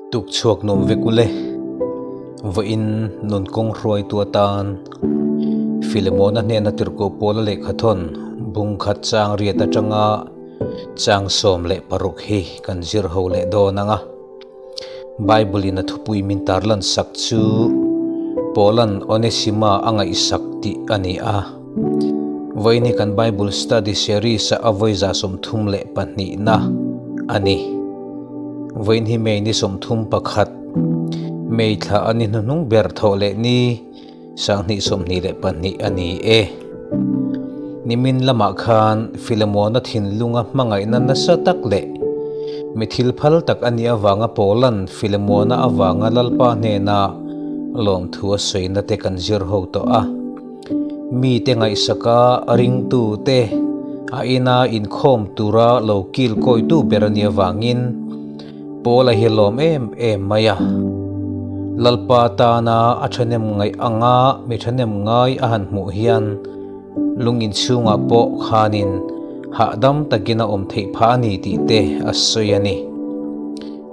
Tukchhuak nuam vek ule, vawiin nun kawng hruaitu atan Filemona hnena tirhkoh pawla lehkhathawn bungkhat chang riat atanga chang 16 hi kan zir ho leh dawn ang a. Bible in a thupui min tarlan sak chu Paula'n Onesima a ngaihsak tih a ni a. Vawiin hi kan Bible study series a a vawi 32 na a ni. Vawiin hi May ni 31, May thla a ni hnuhnung ber thawh leh ni 2022 a ni e. Nimin lamah khan Filemona thinlunga hmangaihna nasa tak leh mi thil phal tak a nih avanga Paula'n Filemona avanga Lalpa hnena lawmthu a sawina te kan zir ho tawh a. Mite ngaihsaka ringtute a ina inkhawm tura lo kil kawitu ber a nih avangin Paula hi lawm em em mai a. Lalpa tana a thahnem ngaih anga mi thahnem ngai a han hmuh hian lung inchhungah pawh khanin hahdam takin a awm theih phah a ni tih te a sawi a ni.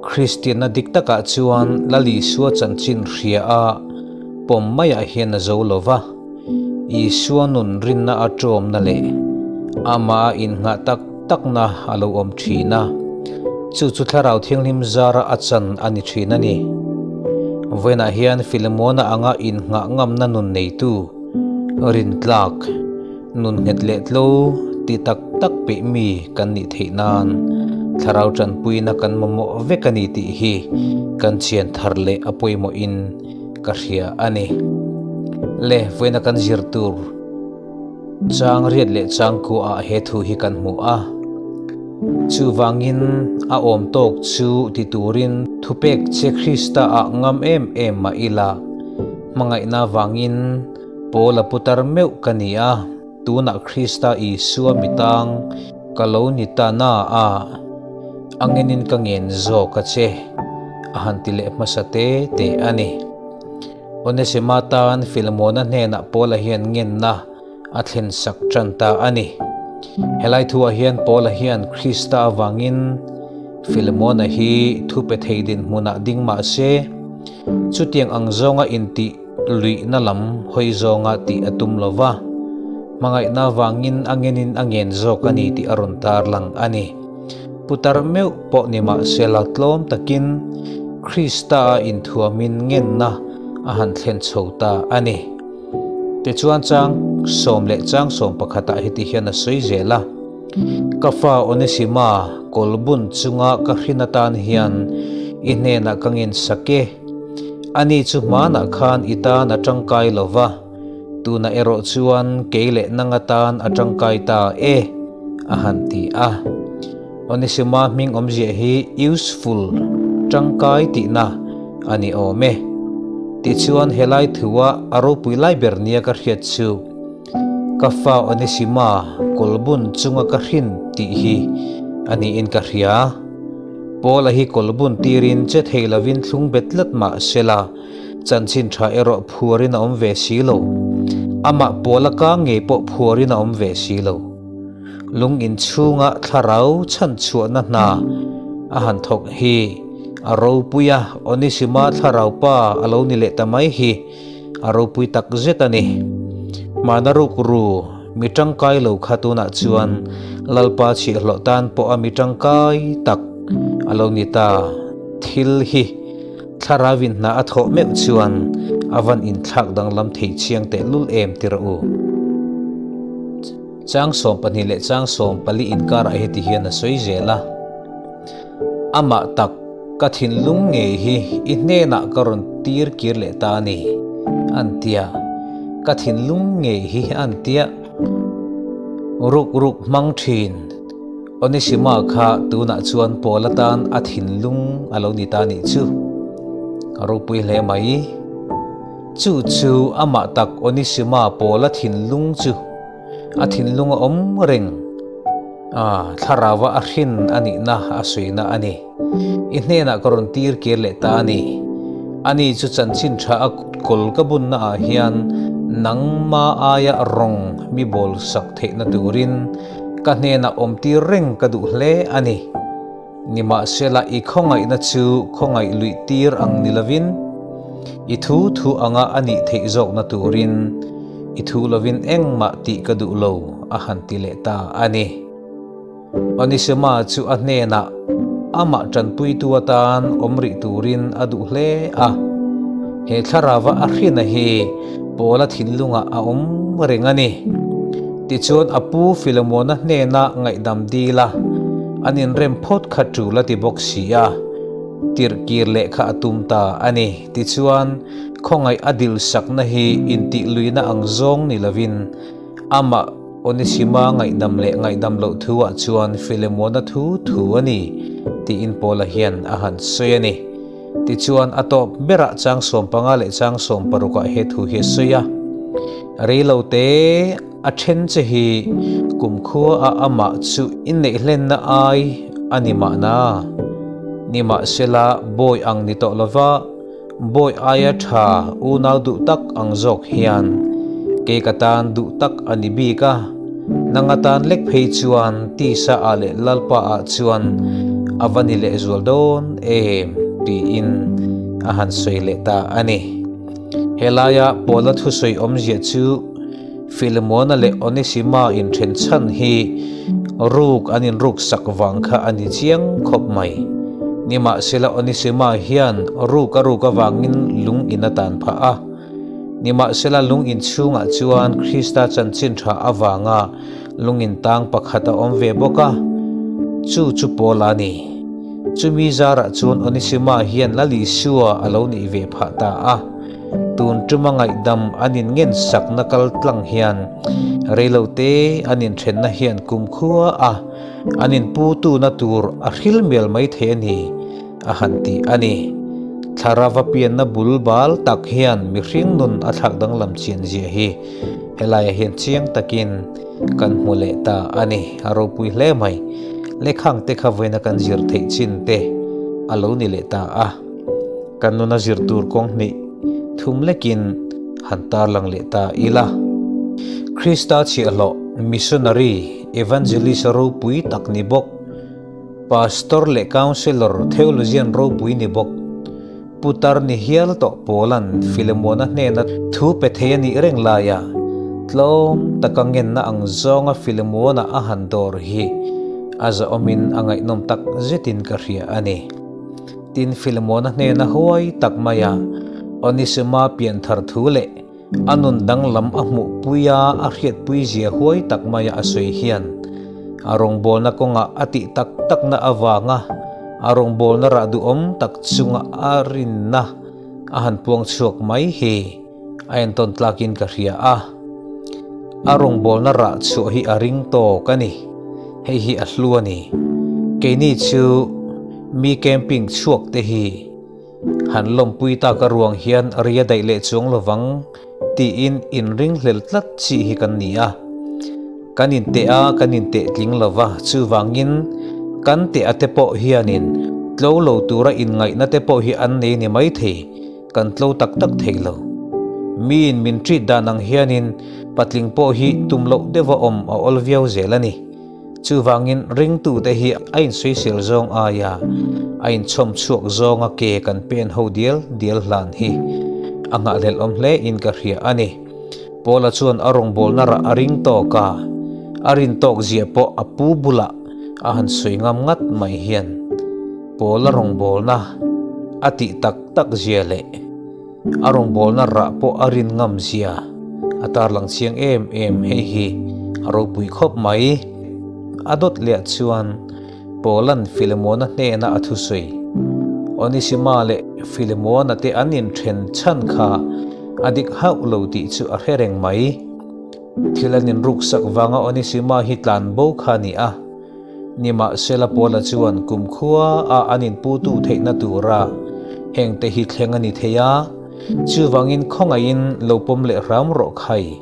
Kristianna dik takah chuan Lal Isua chanchin hria a pawm maiah hian a zo lo va, Isua nun rinna a ṭawmna leh amah a innghah tak takna a lo awm ṭhin a, chu chu Thlarau Thianghlim zara a chan a ni ṭhin a ni. Vawiinah hian Filemona anga innghah ngamna nun neitu, rintlak, nun nghet leh tlo ti tak tak peih mi kan nih theih nan Thlarau ṭanpuina kan mamawh vek a ni tih hi kan chian thar leh a pawimawhin ka hria a ni. Le, vawiina kan zir tur chang riat leh chang kuah ah he thu hi kan hmu a. Chuvangin a awm tawk chu ti turin thupek che Krista ah ngam em em mah ila, hmangaihna vangin Paula putar meuh ka ni a, tunah Krista Isua mitang ka lo ni ta na a, a ngenin ka ngen zawk a che, a han ti leh hmasa te te a ni. Onesima tan Filemona hnenah Paula hian ngenna a thlen sak tan ta a ni. Helai thuah hian Paula hian Krista avangin Filemona hi thu pe thei dinhmunah ding mah se, chutiang ang zawnga intih luihna lam hawi zawnga tih a tum lo va, hmangaihna avangin a ngenin a ngen zawk a ni tih a rawn tarlang a ni. Putar meuh pawh ni mah sela tlawm takin Krista a inthuamin ngenna a han thlen chho ta a ni. Tichuan chang sawm leh chang sawm pakhatah heti hian a sawi zel a, Ka fa Onesima kawlbun chunga ka hrin atan hian i hnenah ka ngensak e. Ani chu hmanah khan i tan a tangkai lo va, Tuna erawh chuan kei leh nang atan a tangkai ta e, a han ti a. Onesima hming awmzia hi useful, tangkai tihna a ni awm e. Tichuan helai thua a ropui lai ber nia ka hriat chu, Ka fa Onesima kawlbun chunga ka hrin tih hi a niin ka hria. Paula hi kawlbun tirin che thei lovin thlung bet tlat mah sela, Chanchin tha erawh phuarin a awm ve si lo. Amah Paula ka ngei pawh phuarin a awm ve si lo. Lung in chhunga thlarau chhanchhuahna hna a han thawk hi a ropui a, Onisima thlarau pa a lo ni leh ta mai hi a ropui tak zet a ni. Hmana rukru mi tangkai lo kha tunah chuan Lalpa chhiahhlawh tan pawh a mi tangkai tak a lo ni ta. Thil hi. Thlarauin hna a thawh meuh chuan a van inthlak danglam thei chiang tehlul em ti rawh u. Chang 12 leh chang 14 inkarah heti hian a sawi zel a, Amah tak ka thinlung ngei hi i hnenah ka rawn tir kir leh ta a ni, an tia. Ka thinlung ngei hi an tia. Ruk ruk hmang thin. Onesima kha tunah chuan Paul atan a thinlung a lo ni ta nih chu. A ropui hle mai. Chu chu amah tak Onesima Paul-a thinlung chu a thinlung a awm reng a, thlarauva a hrin a nihna a suina a ni. I hnenah ka rawn tir kir leh ta a ni. Ani chu chanchin tha a kawl ka bunna ah hian nangma aia rawng mi bawl sak theihna turin Ka hnenah awm tir reng ka duh hle a ni. Nimahsela i khawngaihna chu khawngaih luih tir ang ni lovin, i thu thu anga a nih theih zawkna turin i thu lovin engmah tih ka duh lo, a han ti leh ta a ni. Onisima chu a hnenah amah tanpuitu atan awm rih turin a duh hle a. He thlarauva a hrina hi Paula thinlungah a awm reng a ni. Tichuan a pu Filemona hnena ngaihdam dil a, an inrem phawt kha tul a ti bawk si a, tirhkir leh kha a tum ta a ni. Tichuan khawngaih a dilsakna hi intihluihna ang zawng ni lovin amah Onesima ngaihdam leh ngaihdam loh thu-ah chuan Filemona thu thu a ni, tiin Paula hian a han sawi a ni. Tichuan, a tawp berah chang 15 leh chang 16 ah he thu hi a sawi a, Reilo te a then che hi kumkhua a amah chu inneih hlenna ai a ni mahna. Nimahsela, bawi ang ni tawh lova, Bawi aia tha unau duh tak ang zawk hian kei ka tan duh tak a ni bik a, nang atan lek phei chuan tisa ah leh Lalpa ah chuan a va ni lehzual dawn em tiin a han sawi leh ta a ni. Helaia Paula thusawi awmzia chu Filemona leh Onesima inthen chhan hi ruk an inruksak vang kha a ni chiang khawp mai. Nimahsela Onesima hian ruk a ruk avangin lung in a tan phah a. Nimahsela lung in chhungah chuan Krista chanchin tha avanga lung in tang pakhat a awm ve bawk a, chu chu Paula a ni. Chumi zarah chuan Onesima hian Lal Isua a lo nih ve phah ta a. Tun tuma ngaihdam an in ngen sakna kal tlang hian reilote an inthenna hian kumkhua a an inputuna tur a hril mial mai thei a ni, a han ti a ni. Thlarava pianna bul bal tak hian mihring nun a thlak danglam chian zia hi helaiah hian chiang takin kan hmu leh ta a ni. A ropui hle mai. Lekhang te kha vawiina kan zir theih chin te a lo ni leh ta a. Kan nuna zir tur kawng hnih thum lekin han tarlang leh ta ila. Krista chhiahhlawh, missionary, evangelist ropui tak ni bawk, pastor leh counsellor, theologian ropui ni bawk, putar ni hial tawh Paula'n Filemona hnena thu pe thei a nih reng laia tlawm taka ngenna ang zawnga Filemona a han dawr hi a zahawmin a ngaihnawm tak zetin ka hria a ni. Tin, Filemona hnena huai tak maia Onesima pian thar thu leh a nun danglam a hmuhpui a, a hriatpui zia huai tak maia a sawi hian a rawngbawlna kawngah a tih tak takna avanga a rawngbawlna rah duhawm tak chunga a rinna a han puang chhuak mai hi a entawn tlakin ka hria a. A rawngbawlna rah chhuah hi a ring tawk a ni. Hei hi a hlu a ni. Keini chu mi camping chhuak te hi han lawmpui tak a ruang hian ria daih leh chuang lovang tiin inringhlel tlat chi hi kan ni a. Kan inteh a, kan inteh tling lova, chuvangin kan teh a te pawh hianin tlo lo tura inngaihna te pawh hi an nei ni maithei. Kan tlo tak tak thei lo. Miin min treat dan ang hianin patling pawh hi tum loh deuha awm a awl viau zel a ni. Chuvangin ringtute hi a insawisel zawng aia a inchhawm chhuak zawnga ke kan pen ho dial dial hlan hi a nghahhlelh awm hle in ka hria a ni. Paula chuan a rawngbawlna rah a ring tawk a, a rin tawk zia pawh a pu bulah a han sawi ngam ngat mai hian Paula rawngbawlna a tih tak tak zia leh a rawngbawlna rah pawh a rin ngam zia a tarlang chiang em em hei hi a ropui khawp mai. A dawt leh chuan Paula'n Filemona hnena a thusawi Onesima leh Filemona te an inthen chhan kha a dik hauh lo tih chu a hre reng mai. Thil an inruksak vanga Onesima hi tlan bo kha a ni a. Nimahsela Paula chuan kumkhua a an inputu theihna tura hengte hi thleng a ni thei a, chuvangin khawngaihin lo pawm leh hram rawh khai,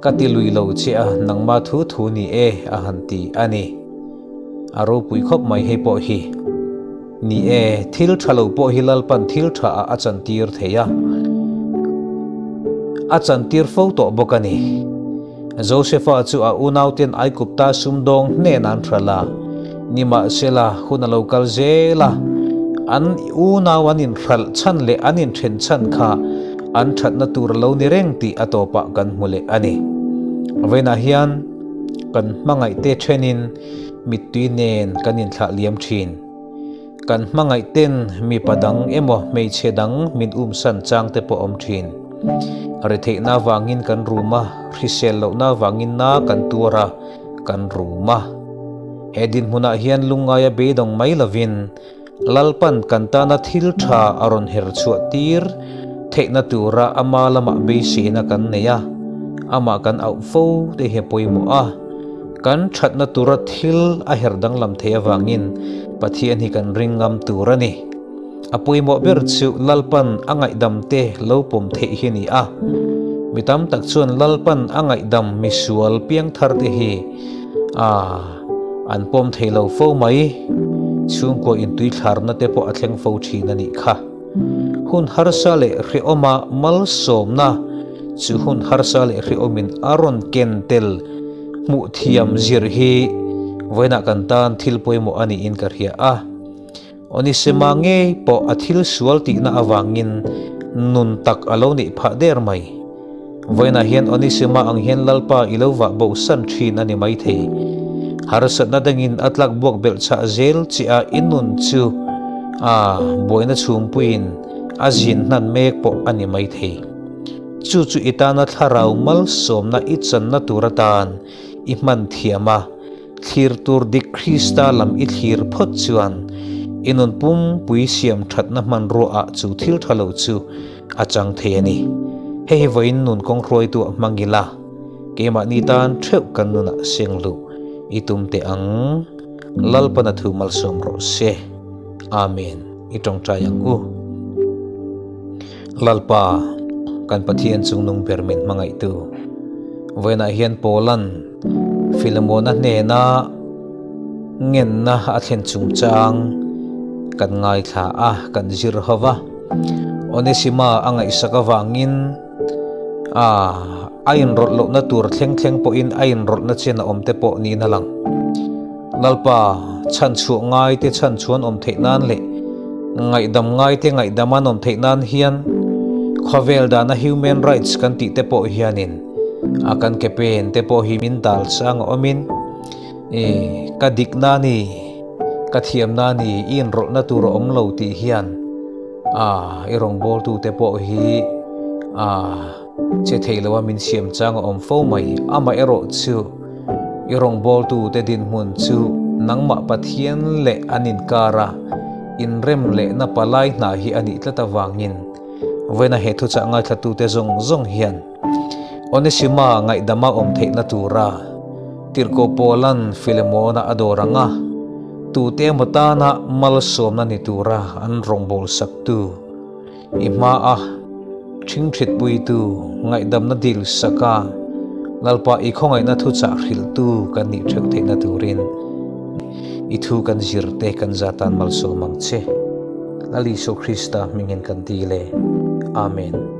ka ti lui lo che a, nangma thu thu ni e a han ti a ni. A ropui khawp mai hei pawh hi. Ni e, thil tha lo pawh hi Lalpan thil tha ah a chantir thei a, a chantir fo tawh bawk a ni. Josefa chu a unauten Aigupta sumdawng hnen an hralh a. Nimahsela, hun a lo kal zel a, an unau an inhralh chhan leh an inthen chhan kha an thatna tur a lo ni reng tih a tawpah kan hmu leh a ni. Vawiinah hian kan hmangaihte thenin mittui nen kan inthlah liam thin. Kan hmangaihten mipa dang emaw hmeichhe dang min umsan chang te pawh awm thin. Retheihna vangin kan rum a, hrisel lohna vangin na kan tuar a, kan rum a. He dinhmunah hian lungngaia beidawng mai lovin Lalpan kan tana thil tha a rawn her chhuah tir theihna tura ama lamah beiseina kan nei a, amah kan auh fo te hi a pawimawh a. Kan thatna tura thil a her danglam thei avangin Pathian hi kan ring ngam tur a ni. A pawimawh ber chu Lalpan a ngaihdam te lo pawm theih hi a ni a. Mi tam tak chuan Lalpan a ngaihdam misual piangthar te hi a an pawm thei lo fo mai. Chhungkaw intuithlarna te pawh a thleng fo thin a nih kha. Hun harsa leh hrehawma malsawmna chu hun harsa leh hrehawmin a rawn ken tel hmuh thiam zir hi vawiinah kan tan thil pawimawh a niin ka hria a. Onisema ngei pawh a thil sual tihna avangin nun tak a lo neih phah der mai. Vawiinah hian Onisema ang hian Lalpa i lo vah bohsan thin a ni maithei. Harsatna dangin a tlak buak belh chah zel chiah a i nun chu a buaina chhungpuiin a zin hnan mek pawh a ni maithei. Chu chu i tana thlarau malsawmna i channa tur atan i hman thiam a. Thlir tur dik Krista lam i thlir phawt chuan i nun pumpui siam thatna hmanruaah chu thil tha lo chu a chang thei a ni. Hei hi vawiin nun kawng hruaituah hmang ila, keimahni tan theuh kan nunah seng luh i tum teh ang. Lalpana thu malsawm rawh se. Amen. I tawngtai ang u. Lalpa, kan Pathian chungnung ber min hmangaihtu, vawiinah hian Paula'n Filemona hnena ngenna a thlen chungchang kan ngaithla a, kan zir ho va. Onesima a ngaihsak avangin a a inrawlh lohna tur thleng thleng pawhin a inrawlhna chen a awm te pawh niin a lang. Lalpa, chhanchhuah ngaite chhanchhuan awm theih nan leh ngaihdam ngaite ngaihdam an awm theih nan hian khawvel dana human rights kan tih te pawh hianin a kan ke pen te pawh hi min dal chang a awmin i ka dikna ni ka thiamna ni i inrawlhna tur a awm lo tih hian a i rawngbawltu te pawh hi a che thei lo a min siam chang a awm fo mai. Amaherawh chu i rawngbawltute dinhmun chu nangmah Pathian leh an inkara inrem lehna palai hna hi a nih tlat avangin vawiina he thuchah ngaithlatute zawng zawng hian Onesima ngaihdama awm theihna tura Tirhkoh Paula'n Filemona a dawr ang a, tute emaw tana malsawmna ni tura an rawngbawlsaktu I hmaa ṭhingṭhitpuitu ngaihdamna dil saka Lalpa i khawngaihna thuchah hrilhtu kan nih ṭheuh theihna turin i thu kan zirte kan zatan malsawm ang che. Lal Isua Krista hmingin kan dil e. Amen.